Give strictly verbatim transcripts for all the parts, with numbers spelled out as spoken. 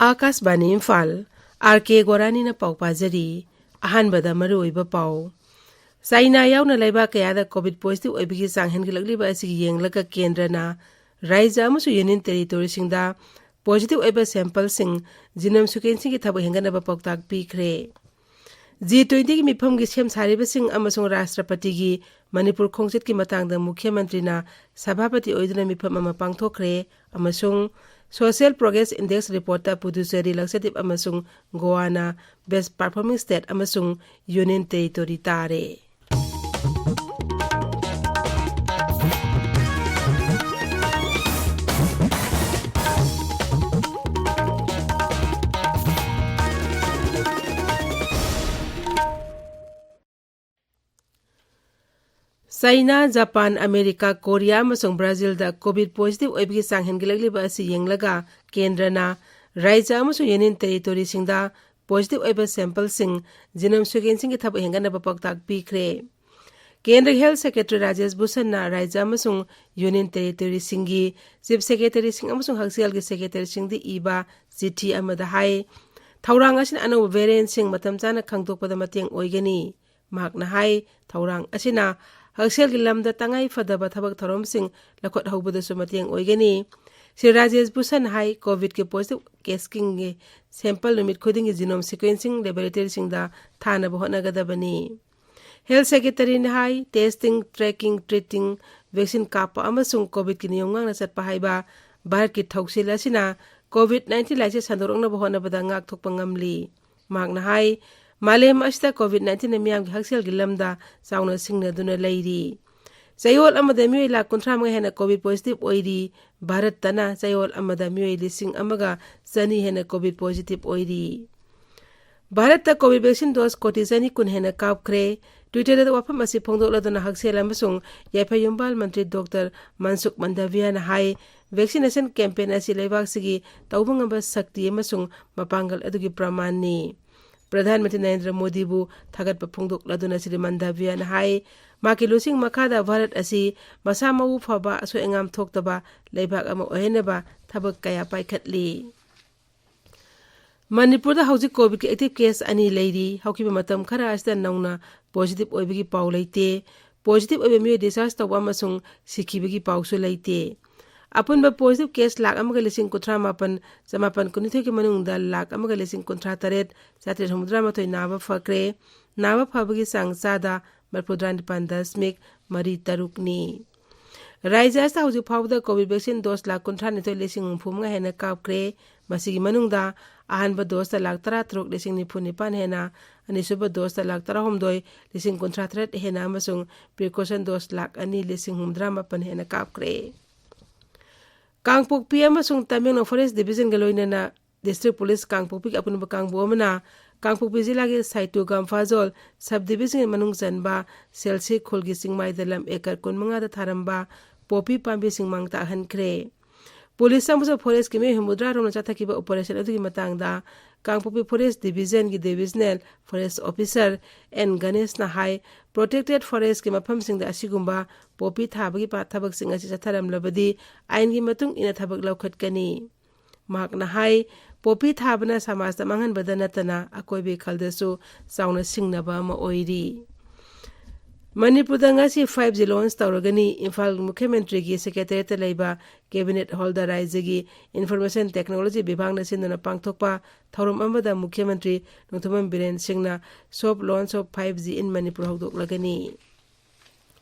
ꯑꯥꯀꯥꯁꯕꯥꯅꯤ Imphal, R ꯀꯦ ꯒꯣꯔꯥꯅꯤꯅ ꯄꯥꯎ ꯄꯥꯖꯔꯤ꯫ ꯑꯍꯥꯟꯕꯗ ꯃꯔꯨꯑꯣꯏꯕ ꯄꯥꯎ꯫ ꯆꯥꯏꯅꯥ ꯌꯥꯎꯅ ꯂꯩꯕꯥꯛ ꯀꯌꯥꯗ ꯀꯣꯚꯤꯗ ꯄꯣꯖꯤꯇꯤꯚ ꯑꯣꯏꯕꯒꯤ ꯆꯥꯡ ꯍꯦꯟꯒꯠꯂꯛꯂꯤꯕ ꯑꯁꯤꯒꯤ ꯌꯦꯡꯂꯒ ꯀꯦꯟꯗ꯭ꯔꯅ ꯔꯥꯖ꯭ꯌ ꯑꯃꯁꯨꯡ ꯌꯨꯅꯤꯌꯟ ꯇꯦꯔꯤꯇꯣꯔꯤꯁꯤꯡꯗ ꯄꯣꯖꯤꯇꯤꯚ ꯑꯣꯏꯕ ꯁꯦꯝꯄꯜꯁꯤꯡ genome sequencingꯒꯤ ꯊꯕꯛ ꯍꯦꯟꯒꯠꯅꯕ ꯄꯥꯎꯇꯥꯛ ꯄꯤꯈ꯭ꯔꯦ꯫ ꯖꯤ ꯇ꯭ꯋꯦꯟꯇꯤꯒꯤ ꯃꯤꯐꯝꯒꯤ ꯁꯦꯝ ꯁꯥꯔꯤꯕꯁꯤꯡ ꯑꯃꯁꯨꯡ ꯔꯥꯁꯇ꯭ꯔꯄꯇꯤꯒꯤ ꯃꯅꯤꯄꯨꯔ ꯈꯣꯡꯆꯠꯀꯤ ꯃꯇꯥꯡꯗ ꯃꯨꯈ꯭ꯌ ꯃꯟꯇ꯭ꯔꯤꯅ ꯁꯚꯥꯄꯇꯤ ꯑꯣꯏꯗꯨꯅ ꯃꯤꯐꯝ ꯑꯃ ꯄꯥꯡꯊꯣꯛꯈ꯭ꯔꯦ ꯑꯃꯁꯨꯡ Social Progress Index reportꯇ Puducherry, Lakshadweep ꯑꯃꯁꯨꯡ ꯒꯣꯋꯥꯅ Best Performing State ꯑꯃꯁꯨꯡ Union Territory ꯇꯥꯔꯦ꯫ ꯆꯥꯏꯅꯥ, ꯖꯄꯥꯟ, ꯑꯃꯦꯔꯤꯀꯥ, ꯀꯣꯔꯤꯌꯥ ꯑꯃꯁꯨꯡ ꯕ꯭ꯔꯥꯖꯤꯜꯗ ꯀꯣꯚꯤꯗ ꯄꯣꯖꯤꯇꯤꯚ ꯑꯣꯏꯕꯒꯤ ꯆꯥꯡ ꯍꯦꯟꯒꯠꯂꯛꯂꯤꯕ ꯑꯁꯤ ꯌꯦꯡꯂꯒ ꯀꯦꯟꯗ꯭ꯔꯅ ꯔꯥꯖ꯭ꯌ ꯑꯃꯁꯨꯡ ꯌꯨꯅꯤꯌꯟ ꯇꯦꯔꯤꯇꯣꯔꯤꯁꯤꯡꯗ ꯄꯣꯖꯤꯇꯤꯚ ꯑꯣꯏꯕ ꯁꯦꯝꯄꯜꯁꯤꯡ genome sequencingꯒꯤ ꯊꯕꯛ ꯍꯦꯟꯒꯠꯅꯕ ꯄꯥꯎꯇꯥꯛ ꯄꯤꯈ꯭ꯔꯦ꯫ ꯀꯦꯟꯗ꯭ꯔꯒꯤ ꯍꯦꯜꯊ ꯁꯦꯀ꯭ꯔꯦꯇꯔꯤ ꯔꯥꯖꯦꯁ ꯚꯨꯁꯟꯅ ꯔꯥꯖ꯭ꯌ ꯑꯃꯁꯨꯡ ꯌꯨꯅꯤꯌꯟ ꯇꯦꯔꯤꯇꯣꯔꯤꯁꯤꯡꯒꯤ ꯆꯤꯐ ꯁꯦꯀ꯭ꯔꯦꯇꯔꯤꯁꯤꯡ ꯑꯃꯁꯨꯡ ꯍꯛꯁꯦꯜꯒꯤ ꯁꯦꯀ꯭ꯔꯦꯇꯔꯤꯁꯤꯡꯗ ꯏꯕ ꯆꯤꯊꯤ ꯑꯃꯗ ꯍꯥꯏ, ꯊꯧꯔꯥꯡ ꯑꯁꯤꯅ ꯑꯅꯧꯕ ꯚꯦꯔꯤꯌꯦꯟꯠꯁꯤꯡ ꯃꯇꯝ ꯆꯥꯅ ꯈꯪꯗꯣꯛꯄꯗ ꯃꯇꯦꯡ ꯑꯣꯏꯒꯅꯤ꯫ ꯃꯍꯥꯛꯅ ꯍꯥꯏ, ꯊꯧꯔꯥꯡ ꯑꯁꯤꯅ ꯍꯛꯁꯦꯜꯒꯤ ꯂꯝꯗ ꯇꯉꯥꯏ ꯐꯗꯕ ꯊꯕꯛ ꯊꯧꯔꯝꯁꯤꯡ ꯂꯧꯈꯠꯍꯧꯕꯗꯁꯨ ꯃꯇꯦꯡ ꯑꯣꯏꯒꯅꯤ꯫ ꯁ꯭ꯔꯤ ꯔꯥꯖꯦꯁ ꯚꯨꯁꯟ ꯍꯥꯏ, ꯀꯣꯚꯤꯗꯀꯤ ꯄꯣꯖꯤꯇꯤꯚ ꯀꯦꯁꯁꯤꯡꯒꯤ ꯁꯦꯝꯄꯜ ꯅꯨꯃꯤꯠ ꯈꯨꯗꯤꯡꯒꯤ genome sequencing ꯂꯦꯕꯣꯔꯦꯇꯔꯤꯁꯤꯡꯗ ꯊꯥꯅꯕ ꯍꯣꯠꯅꯒꯗꯕꯅꯤ꯫ ꯍꯦꯜꯊ ꯁꯦꯀ꯭ꯔꯦꯇꯔꯤꯅ ꯍꯥꯏ, testing, tracking, treating, vaccine ꯀꯥꯞꯄ ꯑꯃꯁꯨꯡ ꯀꯣꯚꯤꯗꯀꯤ ꯅꯤꯌꯣꯝ ꯉꯥꯛꯅ ꯆꯠꯄ ꯍꯥꯏꯕ ꯚꯥꯔꯠꯀꯤ ꯊꯧꯁꯤꯜ ꯑꯁꯤꯅ ꯀꯣꯚꯤꯗ ꯅꯥꯏꯟꯇꯤꯟ ꯂꯥꯏꯆꯠ ꯁꯟꯗꯣꯔꯛꯅꯕ ꯍꯣꯠꯅꯕꯗ ꯉꯥꯛꯊꯣꯛꯄ ꯉꯝꯂꯤ꯫ ꯃꯍꯥꯛꯅ ꯍꯥꯏ, ꯃꯥꯂꯦꯝ ꯑꯁꯤꯗ ꯀꯣꯚꯤꯗ ꯅꯥꯏꯟꯇꯤꯟꯅ ꯃꯤꯌꯥꯝꯒꯤ ꯍꯛꯁꯦꯜꯒꯤ ꯂꯝꯗ ꯆꯥꯎꯅ ꯁꯤꯡꯅꯗꯨꯅ ꯂꯩꯔꯤ꯫ ꯆꯌꯣꯜ ꯑꯃꯗ ꯃꯤꯑꯣꯏ ꯂꯥꯈ ꯀꯨꯟꯊ꯭ꯔꯥ ꯃꯉꯥ ꯍꯦꯟꯅ ꯀꯣꯚꯤꯗ ꯄꯣꯖꯤꯇꯤꯚ ꯑꯣꯏꯔꯤ꯫ ꯚꯥꯔꯠꯇꯅ ꯆꯌꯣꯜ ꯑꯃꯗ ꯃꯤꯑꯣꯏ ꯂꯤꯁꯤꯡ ꯑꯃꯒ ꯆꯅꯤ ꯍꯦꯟꯅ ꯀꯣꯚꯤꯗ ꯄꯣꯖꯤꯇꯤꯚ ꯑꯣꯏꯔꯤ꯫ ꯚꯥꯔꯠꯇ ꯀꯣꯚꯤꯗ ꯚꯦꯛꯁꯤꯟ ꯗꯣꯁ ꯀꯣꯇꯤ ꯆꯅꯤ ꯀꯨꯟ ꯍꯦꯟꯅ ꯀꯥꯞꯈ꯭ꯔꯦ꯫ Twitterꯗ ꯋꯥꯐꯝ ꯑꯁꯤ ꯐꯣꯡꯗꯣꯛꯂꯗꯨꯅ ꯍꯛꯁꯦꯜ ꯑꯃꯁꯨꯡ ꯌꯥꯏꯐ ꯌꯨꯝꯕꯥꯜ ꯃꯟꯇ꯭ꯔꯤ ꯗꯣꯛꯇꯔ ꯃꯟꯁꯨꯈ ꯃꯟꯗꯥꯚꯤꯌꯥꯅ ꯍꯥꯏ, vaccination campaign ꯑꯁꯤ ꯂꯩꯕꯥꯛꯁꯤꯒꯤ ꯇꯧꯕ ꯉꯝꯕ ꯁꯛꯇꯤ ꯑꯃꯁꯨꯡ ꯃꯄꯥꯡꯒꯜ ꯑꯗꯨꯒꯤ ꯄ꯭ꯔꯃꯥꯟꯅꯤ꯫ ꯄ꯭ꯔꯙꯥꯟ ꯃꯟꯇ꯭ꯔꯤ ꯅꯔꯦꯟꯗ꯭ꯔ ꯃꯣꯗꯤꯕꯨ ꯊꯥꯒꯠꯄ ꯐꯣꯡꯗꯣꯛꯂꯗꯨꯅ ꯁ꯭ꯔꯤ ꯃꯟꯗꯥꯚꯤꯌꯥꯅ ꯍꯥꯏ, ꯃꯍꯥꯛꯀꯤ ꯂꯨꯆꯤꯡ ꯃꯈꯥꯗ ꯚꯥꯔꯠ ꯑꯁꯤ ꯃꯁꯥ ꯃꯎ ꯐꯕ, ꯑꯁꯣꯏ ꯑꯉꯥꯝ ꯊꯣꯛꯇꯕ ꯂꯩꯕꯥꯛ ꯑꯃ ꯑꯣꯏꯍꯟꯅꯕ ꯊꯕꯛ ꯀꯌꯥ ꯄꯥꯏꯈꯠꯂꯤ꯫ ꯃꯅꯤꯄꯨꯔꯗ ꯍꯧꯖꯤꯛ ꯀꯣꯚꯤꯗꯀꯤ ꯑꯦꯛꯇꯤꯚ ꯀꯦꯁ ꯑꯅꯤ ꯂꯩꯔꯤ꯫ ꯍꯧꯈꯤꯕ ꯃꯇꯝ ꯈꯔ ꯑꯁꯤꯗ ꯅꯧꯅ ꯄꯣꯖꯤꯇꯤꯚ ꯑꯣꯏꯕꯒꯤ ꯄꯥꯎ ꯂꯩꯇꯦ꯫ ꯄꯣꯖꯤꯇꯤꯚ ꯑꯣꯏꯕ ꯃꯤꯑꯣꯏ ꯗꯤꯁꯆꯥꯔꯖ ꯇꯧꯕ ꯑꯃꯁꯨꯡ ꯁꯤꯈꯤꯕꯒꯤ ꯄꯥꯎꯁꯨ ꯂꯩꯇꯦ꯫ ꯑꯄꯨꯟꯕ ꯄꯣꯖꯤꯇꯤꯚ ꯀꯦꯁ ꯂꯥꯈ ꯑꯃꯒ ꯂꯤꯁꯤꯡ ꯀꯨꯟꯊ꯭ꯔꯥ ꯃꯥꯄꯟ ꯆꯃꯥꯄꯟ ꯀꯨꯟꯅꯤꯊꯣꯏꯒꯤ ꯃꯅꯨꯡꯗ ꯂꯥꯈ ꯑꯃꯒ ꯂꯤꯁꯤꯡ ꯀꯨꯟꯊ꯭ꯔꯥ ꯇꯔꯦꯠ ꯆꯥꯇ꯭ꯔꯦꯠ ꯍꯨꯝꯐꯨꯇꯔꯥ ꯃꯥꯊꯣꯏ ꯅꯥꯕ ꯐꯈ꯭ꯔꯦ꯫ ꯅꯥꯕ ꯐꯕꯒꯤ ꯆꯥꯡ ꯆꯥꯗ ꯃꯔꯤꯐꯨꯇꯔꯥ ꯅꯤꯄꯥꯟ ꯗꯁꯃꯤꯛ ꯃꯔꯤ ꯇꯔꯨꯛꯅꯤ꯫ ꯔꯥꯖ꯭ꯌ ꯑꯁꯤꯗ ꯍꯧꯖꯤꯛ ꯐꯥꯎꯕꯗ ꯀꯣꯚꯤꯗ ꯚꯦꯛꯁꯤꯟ ꯗꯣꯁ ꯂꯥꯈ ꯀꯨꯟꯊ꯭ꯔꯥꯅꯤꯊꯣꯏ ꯂꯤꯁꯤꯡ ꯍꯨꯝꯐꯨ ꯃꯉꯥ ꯍꯦꯟꯅ ꯀꯥꯞꯈ꯭ꯔꯦ꯫ ꯃꯁꯤꯒꯤ ꯃꯅꯨꯡꯗ ꯑꯍꯥꯟꯕ ꯗꯣꯁꯇ ꯂꯥꯈ ꯇꯔꯥꯇꯔꯨꯛ ꯂꯤꯁꯤꯡ ꯅꯤꯐꯨ ꯅꯤꯄꯥꯟ ꯍꯦꯟꯅ, ꯑꯅꯤꯁꯨꯕ ꯗꯣꯁꯇ ꯂꯥꯈ ꯇꯔꯥꯍꯨꯝꯗꯣꯏ ꯂꯤꯁꯤꯡ ꯀꯨꯟꯊ꯭ꯔꯥ ꯇꯔꯦꯠ ꯍꯦꯟꯅ ꯑꯃꯁꯨꯡ ꯄ꯭ꯔꯤꯀꯣꯁꯟ ꯗꯣꯁ ꯂꯥꯈ ꯑꯅꯤ ꯂꯤꯁꯤꯡ ꯍꯨꯝꯐꯨꯇꯔꯥ ꯃꯥꯄꯟ ꯍꯦꯟꯅ ꯀꯥꯞꯈ꯭ꯔꯦ꯫ ꯀꯥꯡꯄꯣꯛꯄꯤ ꯑꯃꯁꯨꯡ ꯇꯃꯦꯡꯂꯣꯡ ꯐꯣꯔꯦꯁ ꯗꯤꯕꯤꯖꯟꯒ ꯂꯣꯏꯅꯅ ꯗꯤꯁꯇ꯭ꯔꯤꯛ ꯄꯨꯂꯤꯁ ꯀꯥꯡꯄꯣꯛꯄꯤꯒꯤ ꯑꯄꯨꯟꯕ ꯀꯥꯡꯕꯨ ꯑꯃꯅ ꯀꯥꯡꯄꯣꯛꯄꯤ ꯖꯤꯂꯥꯒꯤ ꯁꯥꯏꯇꯨ ꯒꯝꯐꯥꯖꯣꯜ ꯁꯕ ꯗꯤꯕꯤꯖꯟꯒꯤ ꯃꯅꯨꯡ ꯆꯟꯕ ꯁꯦꯜꯁꯤ ꯈꯨꯜꯒꯤ ꯆꯤꯡꯃꯥꯏꯗ ꯂꯝ ꯑꯦꯀꯔ ꯀꯨꯟꯃꯉꯥꯗ ꯊꯥꯔꯝꯕ ꯄꯣꯄꯤ ꯄꯥꯝꯕꯤꯁꯤꯡ ꯃꯥꯡ ꯇꯥꯛꯍꯟꯈ꯭ꯔꯦ꯫ ꯄꯨꯂꯤꯁ ꯑꯃꯁꯨꯡ ꯐꯣꯔꯦꯁꯀꯤ ꯃꯤꯑꯣꯏ ꯍꯨꯝꯐꯨꯇꯔꯥ ꯔꯣꯝꯅ ꯆꯠꯊꯈꯤꯕ ꯑꯣꯄꯔꯦꯁꯟ ꯑꯗꯨꯒꯤ ꯃꯇꯥꯡꯗ ꯀꯥꯡꯄꯣꯛꯄꯤ forest ꯗꯤꯕꯤꯖꯟꯒꯤ ꯗꯤꯕꯤꯖꯅꯦꯜ forest officer and ꯒꯅꯦꯁꯅ high, protected ꯐꯣꯔꯦꯁꯀꯤ ꯃꯐꯝꯁꯤꯡꯗ ꯑꯁꯤꯒꯨꯝꯕ ꯄꯣꯄꯤ ꯊꯥꯕꯒꯤ ꯄ-, ꯊꯕꯛꯁꯤꯡ ꯑꯁꯤ ꯆꯠꯊꯔꯝꯂꯕꯗꯤ ꯑꯥꯏꯟꯒꯤ ꯃꯇꯨꯡ ꯏꯟꯅ ꯊꯕꯛ ꯂꯧꯈꯠꯀꯅꯤ꯫ ꯃꯍꯥꯛꯅ ꯍꯥꯏ, ꯄꯣꯄꯤ ꯊꯥꯕꯅ ꯁꯃꯥꯖꯇ ꯃꯥꯡꯍꯟꯕꯗ ꯅꯠꯇꯅ ꯑꯀꯣꯏꯕꯒꯤ ꯈꯜꯗꯁꯨ ꯆꯥꯎꯅ ꯁꯤꯡꯅꯕ ꯑꯃ ꯑꯣꯏꯔꯤ꯫ ꯃꯅꯤꯄꯨꯔꯗ ꯉꯁꯤ ꯐꯥꯏꯚ ꯖꯤ ꯂꯣꯟꯆ ꯇꯧꯔꯒꯅꯤ꯫ ꯏꯝꯐꯥꯜ ꯃꯨꯈ꯭ꯌ ꯃꯟꯇ꯭ꯔꯤꯒꯤ ꯁꯦꯀ꯭ꯔꯦꯇꯦꯔꯤꯌꯦꯠꯇ ꯂꯩꯕ ꯀꯦꯕꯤꯅꯦꯠ ꯍꯣꯜꯗ ꯔꯥꯏꯖ꯭ꯌꯒꯤ ꯏꯟꯐꯣꯔꯃꯦꯁꯟ ꯇꯦꯛꯅꯣꯂꯣꯖꯤ ꯕꯤꯚꯥꯒꯅ ꯁꯤꯟꯗꯨꯅ ꯄꯥꯡꯊꯣꯛꯄ ꯊꯧꯔꯝ ꯑꯃꯗ ꯃꯨꯈ꯭ꯌ ꯃꯟꯇ꯭ꯔꯤ ꯅꯣꯡꯊꯣꯝꯕꯝ ꯕꯤꯔꯦꯟ ꯁꯤꯡꯅ Soft Launch of five G in Manipur ꯍꯧꯗꯣꯛꯂꯒꯅꯤ꯫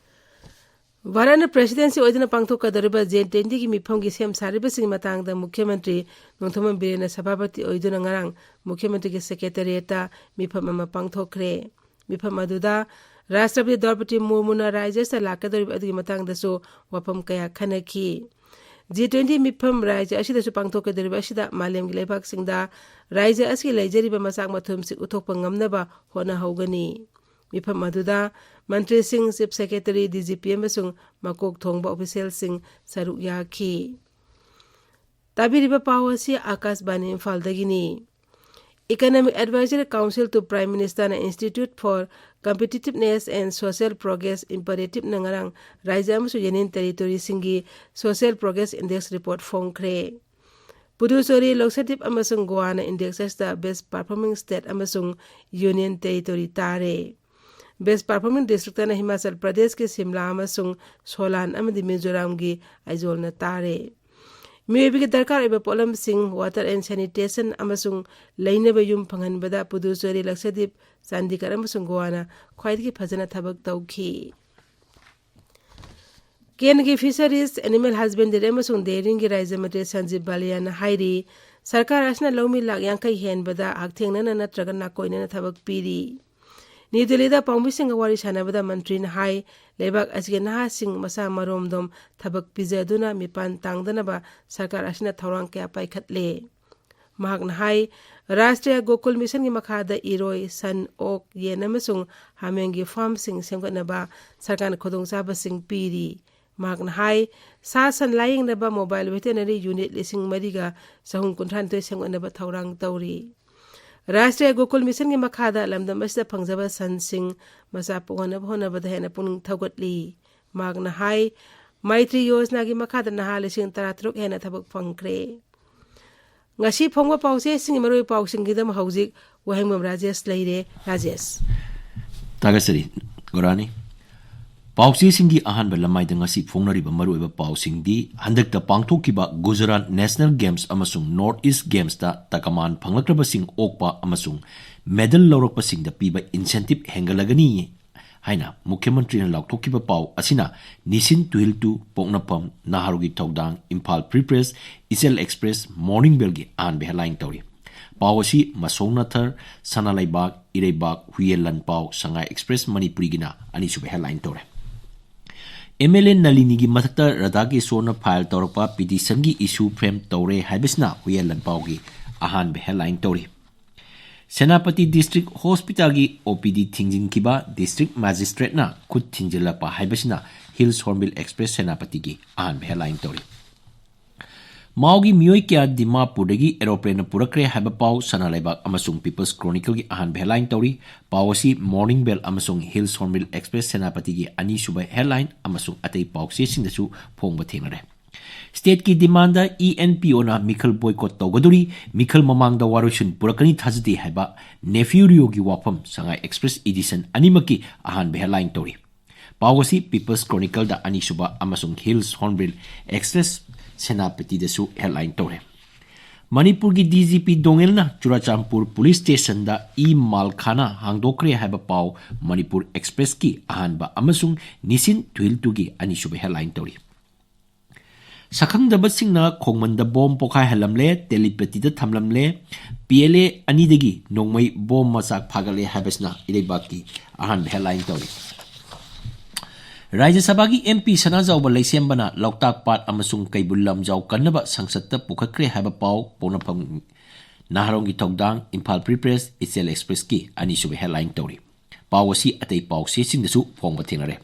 ꯚꯥꯔꯠꯅ ꯄ꯭ꯔꯦꯁꯤꯗꯦꯟꯁꯤ ꯑꯣꯏꯗꯨꯅ ꯄꯥꯡꯊꯣꯛꯀꯗꯧꯔꯤꯕ ꯖꯤ ꯇ꯭ꯋꯦꯟꯇꯤꯒꯤ ꯃꯤꯐꯝꯒꯤ ꯁꯦꯝ ꯁꯥꯔꯤꯕꯁꯤꯡꯒꯤ ꯃꯇꯥꯡꯗ ꯃꯨꯈ꯭ꯌ ꯃꯟꯇ꯭ꯔꯤ ꯅꯣꯡꯊꯣꯝꯕꯝ ꯕꯤꯔꯦꯟꯅ ꯁꯚꯥꯄꯇꯤ ꯑꯣꯏꯗꯨꯅ ꯉꯔꯥꯡ ꯃꯨꯈ꯭ꯌ ꯃꯟꯇ꯭ꯔꯤꯒꯤ ꯁꯦꯀ꯭ꯔꯦꯇꯦꯔꯤꯌꯦꯠꯇ ꯃꯤꯐꯝ ꯑꯃ ꯄꯥꯡꯊꯣꯛꯈ꯭ꯔꯦ꯫ ꯃꯤꯐꯝ ꯑꯗꯨꯗ ꯔꯥꯁꯇ꯭ꯔꯄꯇꯤ ꯗ꯭ꯔꯧꯄꯗꯤ ꯃꯨꯔꯃꯨꯅ ꯔꯥꯏꯖ꯭ꯌ ꯑꯁꯤꯗ ꯂꯥꯛꯀꯗꯧꯔꯤꯕ ꯑꯗꯨꯒꯤ ꯃꯇꯥꯡꯗꯁꯨ ꯋꯥꯐꯝ ꯀꯌꯥ ꯈꯟꯅꯈꯤ꯫ ꯖꯤ ꯇ꯭ꯋꯦꯟꯇꯤ ꯃꯤꯐꯝ ꯔꯥꯏꯖ꯭ꯌ ꯑꯁꯤꯗꯁꯨ ꯄꯥꯡꯊꯣꯛꯀꯗꯧꯔꯤꯕ ꯑꯁꯤꯗ ꯃꯥꯂꯦꯝꯒꯤ ꯂꯩꯕꯥꯛꯁꯤꯡꯗ ꯔꯥꯏꯖ꯭ꯌ ꯑꯁꯤꯒꯤ ꯂꯩꯖꯔꯤꯕ ꯃꯆꯥꯛ ꯃꯊꯨꯝꯁꯤꯡ ꯎꯠꯊꯣꯛꯄ ꯉꯝꯅꯕ ꯍꯣꯠꯅꯍꯧꯒꯅꯤ꯫ ꯃꯤꯐꯝ ꯑꯗꯨꯗ ꯃꯟꯇ꯭ꯔꯤꯁꯤꯡ, chief secretary, D G P ꯑꯃꯁꯨꯡ ꯃꯀꯣꯛ ꯊꯣꯡꯕ ꯑꯣꯐꯤꯁꯤꯌꯦꯜꯁꯤꯡ ꯁꯔꯨꯛ ꯌꯥꯈꯤ꯫ ꯇꯥꯕꯤꯔꯤꯕ ꯄꯥꯎ ꯑꯁꯤ ꯑꯥꯀꯥꯁꯕꯥꯅꯤ ꯏꯝꯐꯥꯜꯗꯒꯤꯅꯤ꯫ Economic Advisory Council to Prime Minister ꯅ Institute for Competitiveness and Social Progress Imperative ꯅ ꯉꯔꯥꯡ ꯔꯥꯏꯖ꯭ꯌ ꯑꯃꯁꯨꯡ ꯌꯨꯅꯤꯌꯟ ꯇꯦꯔꯤꯇꯣꯔꯤꯁꯤꯡꯒꯤ Social Progress Index report ꯐꯣꯡꯈ꯭ꯔꯦ꯫ ꯄꯨꯗꯨꯆꯦꯔꯤ, ꯂꯛꯁꯗꯤꯞ ꯑꯃꯁꯨꯡ ꯒꯣꯋꯥꯅ ꯏꯟꯗꯤꯌꯥ ꯁꯔꯀꯥꯔꯗ Best Performing State ꯑꯃꯁꯨꯡ Union Territory ꯇꯥꯔꯦ꯫ Best Performing Districtꯅ ꯍꯤꯃꯥꯆꯜ ꯄ꯭ꯔꯗꯦꯁꯀꯤ ꯁꯤꯝꯂꯥ ꯑꯃꯁꯨꯡ ꯁꯣꯂꯥꯟ ꯑꯃꯗꯤ ꯃꯤꯖꯣꯔꯥꯝꯒꯤ ꯑꯥꯏꯖꯣꯜꯅ ꯇꯥꯔꯦ꯫ ꯃꯤꯑꯣꯏꯕꯒꯤ ꯗꯔꯀꯥꯔ ꯑꯣꯏꯕ ꯄꯣꯠꯂꯝꯁꯤꯡ, water and sanitation ꯑꯃꯁꯨꯡ ꯂꯩꯅꯕ ꯌꯨꯝ ꯐꯪꯍꯟꯕꯗ ꯄꯨꯗꯨꯆꯦꯔꯤ, ꯂꯛꯁꯗꯤꯞ, ꯆꯥꯟꯗꯤꯒꯔ ꯑꯃꯁꯨꯡ ꯒꯣꯋꯥꯅ ꯈ꯭ꯋꯥꯏꯗꯒꯤ ꯐꯖꯅ ꯊꯕꯛ ꯇꯧꯈꯤ꯫ ꯀꯦꯟꯗ꯭ꯔꯒꯤ Fisheries, Animal Husbandry ꯑꯃꯁꯨꯡ Dairyꯒꯤ ꯔꯥꯖ꯭ꯌ ꯃꯟꯇ꯭ꯔꯤ ꯁꯟꯖꯤꯕ ꯕꯥꯂꯤꯌꯥꯟꯅ ꯍꯥꯏꯔꯤ, ꯁꯔꯀꯥꯔ ꯑꯁꯤꯅ ꯂꯧꯃꯤ ꯂꯥꯈ ꯌꯥꯡꯈꯩ ꯍꯦꯟꯕꯗ ꯍꯛꯊꯦꯡꯅꯅ ꯅꯠꯇ꯭ꯔꯒ ꯅꯥꯀꯣꯏꯅꯅ ꯊꯕꯛ ꯄꯤꯔꯤ꯫ ꯅ꯭ꯌꯨ ꯗꯤꯜꯂꯤꯗ ꯄꯥꯎꯃꯤꯁꯤꯡꯒ ꯋꯥꯔꯤ ꯁꯥꯟꯅꯕꯗ ꯃꯟꯇ꯭ꯔꯤꯅ ꯍꯥꯏ, ꯂꯩꯕꯥꯛ ꯑꯁꯤꯒꯤ ꯅꯍꯥꯁꯤꯡ ꯃꯁꯥ ꯃꯔꯣꯝꯗꯣꯝ ꯊꯕꯛ ꯄꯤꯖꯗꯨꯅ ꯃꯤꯄꯥꯟ ꯇꯥꯡꯗꯅꯕ ꯁꯔꯀꯥꯔ ꯑꯁꯤꯅ ꯊꯧꯔꯥꯡ ꯀꯌꯥ ꯄꯥꯏꯈꯠꯂꯦ꯫ ꯃꯍꯥꯛꯅ ꯍꯥꯏ, ꯔꯥꯁꯇ꯭ꯔꯤꯌꯥ ꯒꯣꯀꯨꯜ ꯃꯤꯁꯟꯒꯤ ꯃꯈꯥꯗ ꯏꯔꯣꯏ, ꯁꯟ, ꯑꯣꯛ, ꯌꯦꯟ ꯑꯃꯁꯨꯡ ꯍꯥꯃꯦꯡꯒꯤ ꯐꯥꯔꯝꯁꯤꯡ ꯁꯦꯝꯒꯠꯅꯕ ꯁꯔꯀꯥꯔꯅ ꯈꯨꯗꯣꯡꯆꯥꯕꯁꯤꯡ ꯄꯤꯔꯤ꯫ ꯃꯍꯥꯛꯅ ꯍꯥꯏ, ꯁꯥ ꯁꯟ ꯂꯥꯌꯦꯡꯅꯕ mobile veterinary unit ꯂꯤꯁꯤꯡ ꯃꯔꯤꯒ ꯆꯍꯨꯝ ꯀꯨꯟꯊ꯭ꯔꯥꯅꯤꯊꯣꯏ ꯁꯦꯝꯒꯠꯅꯕ ꯊꯧꯔꯥꯡ ꯇꯧꯔꯤ꯫ ꯔꯥꯁꯇ꯭ꯔꯤꯌꯥ ꯒꯣꯀꯨꯜ ꯃꯤꯁꯟꯒꯤ ꯃꯈꯥꯗ ꯂꯝꯗꯝ ꯑꯁꯤꯗ ꯐꯪꯖꯕ ꯁꯟꯁꯤꯡ ꯃꯆꯥ ꯄꯣꯛꯍꯟꯅꯕ ꯍꯣꯠꯅꯕꯗ ꯍꯦꯟꯅ ꯄꯨꯛꯅꯤꯡ ꯊꯧꯒꯠꯂꯤ꯫ ꯃꯍꯥꯛꯅ ꯍꯥꯏ, ꯃꯩꯇ꯭ꯔꯤ ꯌꯣꯖꯅꯥꯒꯤ ꯃꯈꯥꯗ ꯅꯍꯥ ꯂꯤꯁꯤꯡ ꯇꯔꯥꯇꯔꯨꯛ ꯍꯦꯟꯅ ꯊꯕꯛ ꯐꯪꯈ꯭ꯔꯦ꯫ ꯉꯁꯤ ꯐꯣꯡꯕ ꯄꯥꯎꯆꯦꯁꯤꯡꯒꯤ ꯃꯔꯨꯑꯣꯏꯕ ꯄꯥꯎꯁꯤꯡꯒꯤꯗꯃꯛ ꯍꯧꯖꯤꯛ ꯋꯥꯍꯦꯡꯕꯝ ꯔꯥꯖꯦꯁ ꯂꯩꯔꯦ꯫ ꯔꯥꯖꯦꯁ꯫ ꯊꯥꯒꯠꯆꯔꯤ, ꯒꯣꯔꯥꯅꯤ꯫ ꯄꯥꯎꯆꯦꯁꯤꯡꯒꯤ ꯑꯍꯥꯟꯕ ꯂꯃꯥꯏꯗ ꯉꯁꯤ ꯐꯣꯡꯅꯔꯤꯕ ꯃꯔꯨꯑꯣꯏꯕ ꯄꯥꯎꯁꯤꯡꯗꯤ ꯍꯟꯗꯛꯇ ꯄꯥꯡꯊꯣꯛꯈꯤꯕ ꯒꯨꯖꯔꯥꯠ National Games ꯑꯃꯁꯨꯡ North East Gamesꯇ ꯇꯀꯃꯥꯟ ꯐꯪꯂꯛꯂꯕꯁꯤꯡ ꯑꯣꯛꯄ ꯑꯃꯁꯨꯡ medal ꯂꯧꯔꯛꯄꯁꯤꯡꯗ ꯄꯤꯕ incentive ꯍꯦꯟꯒꯠꯂꯒꯅꯤ ꯍꯥꯏꯅ ꯃꯨꯈ꯭ꯌ ꯃꯟꯇ꯭ꯔꯤꯅ ꯂꯥꯎꯊꯣꯛꯈꯤꯕ ꯄꯥꯎ ꯑꯁꯤꯅ ꯅꯤꯁꯤꯟ ꯇꯨꯍꯤꯜꯇꯨ, ꯄꯣꯛꯅꯐꯝ, ꯅꯍꯥꯔꯣꯜꯒꯤ ꯊꯧꯗꯥꯡ, ꯏꯝꯐꯥꯜ Free Press, ꯏꯆꯦꯜ Express, Morning Bellꯒꯤ ꯑꯍꯥꯟꯕ headline ꯇꯧꯔꯤ꯫ ꯄꯥꯎ ꯑꯁꯤ ꯃꯁꯣꯡꯅꯊꯔ, ꯁꯅꯥꯂꯩꯕꯥꯛ, ꯏꯔꯩꯕꯥꯛ, ꯍꯨꯏꯌꯦꯟ ꯂꯥꯟꯄꯥꯎ, ꯁꯉꯥꯏ Express ꯃꯅꯤꯄꯨꯔꯤꯒꯤꯅ ꯑꯅꯤꯁꯨꯕ headline ꯇꯧꯔꯦ꯫ MLA ꯅꯂꯤꯅꯤꯒꯤ ꯃꯊꯛꯇ ꯔꯥꯙꯥꯀꯤꯁꯣꯔꯅ file ꯇꯧꯔꯛꯄ petitionꯒꯤ issue frame ꯇꯧꯔꯦ ꯍꯥꯏꯕꯁꯤꯅ ꯍꯨꯏꯌꯦꯟ ꯂꯥꯟꯄꯥꯎꯒꯤ ꯑꯍꯥꯟꯕ headline ꯇꯧꯔꯤ꯫ ꯁꯦꯅꯥꯄꯇꯤ District Hospitalꯒꯤ OPD ꯊꯤꯡꯖꯤꯟꯈꯤꯕ District Magistrateꯅ ꯈꯨꯠ ꯊꯤꯡꯖꯤꯜꯂꯛꯄ ꯍꯥꯏꯕꯁꯤꯅ Hills Hornbill Express ꯁꯦꯅꯥꯄꯇꯤꯒꯤ ꯑꯍꯥꯟꯕ headline ꯇꯧꯔꯤ꯫ ꯃꯥꯎꯒꯤ ꯃꯤꯑꯣꯏ ꯀꯌꯥ ꯗꯤꯃꯥꯄꯨꯔꯗꯒꯤ aeroplaneꯅ ꯄꯨꯔꯛꯈ꯭ꯔꯦ ꯍꯥꯏꯕ ꯄꯥꯎ ꯁꯅꯥ ꯂꯩꯕꯥꯛ ꯑꯃꯁꯨꯡ People's Chronicleꯒꯤ ꯑꯍꯥꯟꯕ headline ꯇꯧꯔꯤ꯫ ꯄꯥꯎ ꯑꯁꯤ Morning Bell ꯑꯃꯁꯨꯡ Hills Hornbill Express ꯁꯦꯅꯥꯄꯇꯤꯒꯤ ꯑꯅꯤꯁꯨꯕ headline ꯑꯃꯁꯨꯡ ꯑꯇꯩ ꯄꯥꯎꯆꯦꯁꯤꯡꯗꯁꯨ ꯐꯣꯡꯕ ꯊꯦꯡꯅꯔꯦ꯫ Stateꯀꯤ demandꯗ ENPOꯅ ꯃꯤꯈꯜ boycott ꯇꯧꯒꯗꯧꯔꯤ, ꯃꯤꯈꯜ ꯃꯃꯥꯡꯗ ꯋꯥꯔꯣꯏꯁꯤꯟ ꯄꯨꯔꯛꯀꯅꯤ ꯊꯥꯖꯗꯦ ꯍꯥꯏꯕ ꯅꯦꯐ꯭ꯌꯨ ꯔꯤꯑꯣꯒꯤ ꯋꯥꯐꯝ ꯁꯉꯥꯏ Express edition ꯑꯅꯤꯃꯛꯀꯤ ꯑꯍꯥꯟꯕ headline ꯇꯧꯔꯤ꯫ ꯄꯥꯎ ꯑꯁꯤ People's Chronicleꯗ ꯑꯅꯤꯁꯨꯕ ꯑꯃꯁꯨꯡ Hills Hornbill Express ꯁꯦꯅꯥꯄꯇꯤꯗꯁꯨ headline ꯇꯧꯔꯦ꯫ ꯃꯅꯤꯄꯨꯔꯒꯤ DGP ꯗꯣꯉꯦꯜꯅ ꯆꯨꯔꯥꯆꯥꯟꯄꯨꯔ police stationꯗ e-malkhana ꯍꯥꯡꯗꯣꯛꯈ꯭ꯔꯦ ꯍꯥꯏꯕ ꯄꯥꯎ Manipur Expressꯀꯤ ꯑꯍꯥꯟꯕ ꯑꯃꯁꯨꯡ Nishint Thuilthuꯒꯤ ꯑꯅꯤꯁꯨꯕ headline ꯇꯧꯔꯤ꯫ ꯁꯛꯈꯪꯗꯕꯁꯤꯡꯅ ꯈꯣꯡꯃꯟꯗ bomb ꯄꯣꯈꯥꯏꯍꯜꯂꯝꯂꯦ, ꯇꯦꯂꯤꯄꯇꯤꯗ ꯊꯝꯂꯝꯂꯦ, PLA ꯑꯅꯤꯗꯒꯤ ꯅꯣꯡꯃꯩ bomb ꯃꯆꯥꯛ ꯐꯥꯒꯠꯂꯦ ꯍꯥꯏꯕꯁꯤꯅ ꯏꯔꯩꯕꯥꯛꯀꯤ ꯑꯍꯥꯟꯕ headline ꯇꯧꯔꯤ꯫ ꯔꯥꯖ꯭ꯌ ꯁꯚꯥꯒꯤ MP ꯁꯅꯥꯖꯥꯎꯕ ꯂꯩꯁꯦꯝꯕꯅ ꯂꯣꯛꯇꯥꯛ ꯄꯥꯠ ꯑꯃꯁꯨꯡ ꯀꯩꯕꯨꯜ ꯂꯝꯖꯥꯎ ꯀꯟꯅꯕ ꯁꯪꯁꯠꯇ ꯄꯨꯈꯠꯈ꯭ꯔꯦ ꯍꯥꯏꯕ ꯄꯥꯎ ꯄꯣꯛꯅꯐꯝ ꯅꯍꯥꯔꯣꯝꯒꯤ ꯊꯧꯗꯥꯡ, ꯏꯝꯐꯥꯜ Free Press, ꯏꯆꯦꯜ Expressꯀꯤ ꯑꯅꯤꯁꯨꯕ headline ꯇꯧꯔꯤ꯫ ꯄꯥꯎ ꯑꯁꯤ ꯑꯇꯩ ꯄꯥꯎꯆꯦꯁꯤꯡꯗꯁꯨ ꯐꯣꯡꯕ ꯊꯦꯡꯅꯔꯦ꯫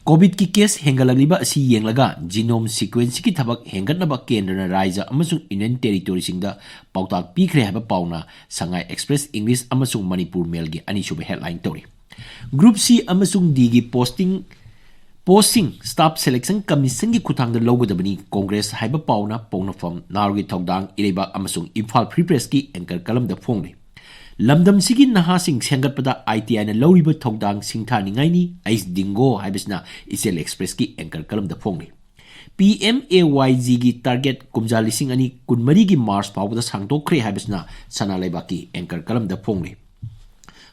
COVIDꯀꯤ case ꯍꯦꯟꯒꯠꯂꯛꯂꯤꯕ ꯑꯁꯤ ꯌꯦꯡꯂꯒ genome sequenceꯀꯤ ꯊꯕꯛ ꯍꯦꯟꯒꯠꯅꯕ ꯀꯦꯟꯗ꯭ꯔꯅ ꯔꯥꯖ꯭ꯌ ꯑꯃꯁꯨꯡ Union Territoryꯁꯤꯡꯗ ꯄꯥꯎꯇꯥꯛ ꯄꯤꯈ꯭ꯔꯦ ꯍꯥꯏꯕ ꯄꯥꯎꯅ ꯁꯉꯥꯏ Express English ꯑꯃꯁꯨꯡ ꯃꯅꯤꯄꯨꯔ Mailꯒꯤ ꯑꯅꯤꯁꯨꯕ headline ꯇꯧꯔꯤ꯫ Group C ꯑꯃꯁꯨꯡ Dꯒꯤ posting, postꯁꯤꯡ Staff Selection Commissionꯒꯤ ꯈꯨꯠꯊꯥꯡꯗ ꯂꯧꯒꯗꯕꯅꯤ, Congress ꯍꯥꯏꯕ ꯄꯥꯎꯅ ꯄꯣꯛꯅꯐꯝ ꯅꯍꯥꯔꯣꯜꯒꯤ ꯊꯧꯗꯥꯡ, ꯏꯔꯩꯕꯥꯛ ꯑꯃꯁꯨꯡ ꯏꯝꯐꯥꯜ Free Pressꯀꯤ anchor columnꯗ ꯐꯣꯡꯂꯤ꯫ ꯂꯝꯗꯝꯁꯤꯒꯤ ꯅꯍꯥꯁꯤꯡ ꯁꯦꯝꯒꯠꯄꯗ ITIꯅ ꯂꯧꯔꯤꯕ ꯊꯧꯗꯥꯡ ꯁꯤꯡꯊꯥꯅꯤꯡꯉꯥꯏꯅꯤ, ꯑꯩꯁ ꯗꯤꯡꯒꯣ ꯍꯥꯏꯕꯁꯤꯅ ꯏꯆꯦꯜ Expressꯀꯤ anchor columnꯗ ꯐꯣꯡꯂꯤ꯫ PMAYGꯒꯤ target ꯀꯨꯝꯖꯥ ꯂꯤꯁꯤꯡ ꯑꯅꯤ ꯀꯨꯟꯃꯔꯤꯒꯤ March ꯐꯥꯎꯕꯗ ꯁꯥꯡꯗꯣꯛꯈ꯭ꯔꯦ ꯍꯥꯏꯕꯁꯤꯅ ꯁꯅꯥ ꯂꯩꯕꯥꯛꯀꯤ anchor columnꯗ ꯐꯣꯡꯂꯤ꯫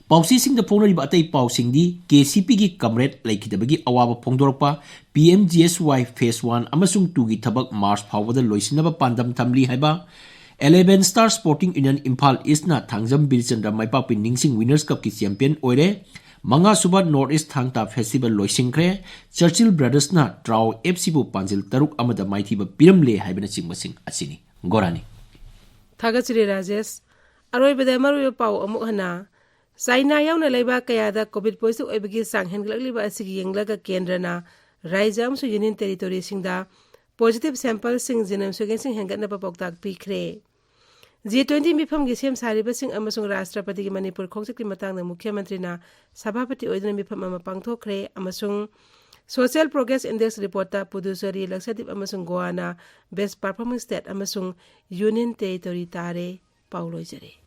ꯄꯥꯎꯆꯦꯁꯤꯡꯗ ꯐꯣꯡꯅꯔꯤꯕ ꯑꯇꯩ ꯄꯥꯎꯁꯤꯡꯗꯤ KCPꯒꯤ comrade ꯂꯩꯈꯤꯗꯕꯒꯤ ꯑꯋꯥꯕ ꯐꯣꯡꯗꯣꯔꯛꯄ, PMGSY phase one ꯑꯃꯁꯨꯡ twoꯒꯤ ꯊꯕꯛ March ꯐꯥꯎꯕꯗ ꯂꯣꯏꯁꯤꯟꯅꯕ ꯄꯥꯟꯗꯝ ꯊꯝꯂꯤ ꯍꯥꯏꯕ, Eleven Star Sporting Union Imphal Eastꯅ Thangjam ꯕꯤꯔꯆꯟꯗ꯭ꯔ ꯃꯥꯏꯄꯥꯛꯄꯤ ꯅꯤꯡꯁꯤꯡ Winners Cupꯀꯤ champion ꯑꯣꯏꯔꯦ, ꯃꯉꯥꯁꯨꯕ North East ꯊꯥꯡ ꯇꯥ Festival ꯂꯣꯏꯁꯤꯟꯈ꯭ꯔꯦ, Churchill Brothersꯅ TRAU FCꯕꯨ ꯄꯥꯟꯖꯤꯜ ꯇꯔꯨꯛ ꯑꯃꯗ ꯃꯥꯏꯊꯤꯕ ꯄꯤꯔꯝꯂꯦ ꯍꯥꯏꯕꯅꯆꯤꯡꯕꯁꯤꯡ ꯑꯁꯤꯅꯤ꯫ ꯒꯣꯔꯥꯅꯤ꯫ ꯊꯥꯒꯠꯆꯔꯤ ꯔꯥꯖꯦꯁ꯫ ꯑꯔꯣꯏꯕꯗ ꯃꯔꯨꯑꯣꯏꯕ ꯄꯥꯎ ꯑꯃꯨꯛ ꯍꯟꯅ꯫ ꯆꯥꯏꯅꯥ ꯌꯥꯎꯅ ꯂꯩꯕꯥꯛ ꯀꯌꯥꯗ COVID positive ꯑꯣꯏꯕꯒꯤ ꯆꯥꯡ ꯍꯦꯟꯒꯠꯂꯛꯂꯤꯕ ꯑꯁꯤꯒꯤ ꯌꯦꯡꯂꯒ ꯀꯦꯟꯗ꯭ꯔꯅ ꯔꯥꯖ꯭ꯌ ꯑꯃꯁꯨꯡ Union Territoryꯁꯤꯡꯗ positive sampleꯁꯤꯡ genome sequencing ꯍꯦꯟꯒꯠꯅꯕ ꯄꯥꯎꯇꯥꯛ ꯄꯤꯈ꯭ꯔꯦ꯫ G twenty ꯃꯤꯐꯝꯒꯤ ꯁꯦꯝ ꯁꯥꯔꯤꯕꯁꯤꯡ ꯑꯃꯁꯨꯡ ꯔꯥꯁꯇ꯭ꯔꯄꯇꯤꯒꯤ ꯃꯅꯤꯄꯨꯔ ꯈꯣꯡꯆꯠꯀꯤ ꯃꯇꯥꯡꯗ ꯃꯨꯈ꯭ꯌ ꯃꯟꯇ꯭ꯔꯤꯅ ꯁꯚꯥꯄꯇꯤ ꯑꯣꯏꯗꯨꯅ ꯃꯤꯐꯝ ꯑꯃ ꯄꯥꯡꯊꯣꯛꯈ꯭ꯔꯦ ꯑꯃꯁꯨꯡ Social Progress Index Report ꯇ ꯄꯨꯗꯨꯆꯦꯔꯤ, ꯂꯛꯁꯗꯤꯞ ꯑꯃꯁꯨꯡ ꯒꯣꯋꯥꯅ Best Performing State ꯑꯃꯁꯨꯡ Union Territory ꯇꯥꯔꯦ꯫ ꯄꯥꯎ ꯂꯣꯏꯖꯔꯦ꯫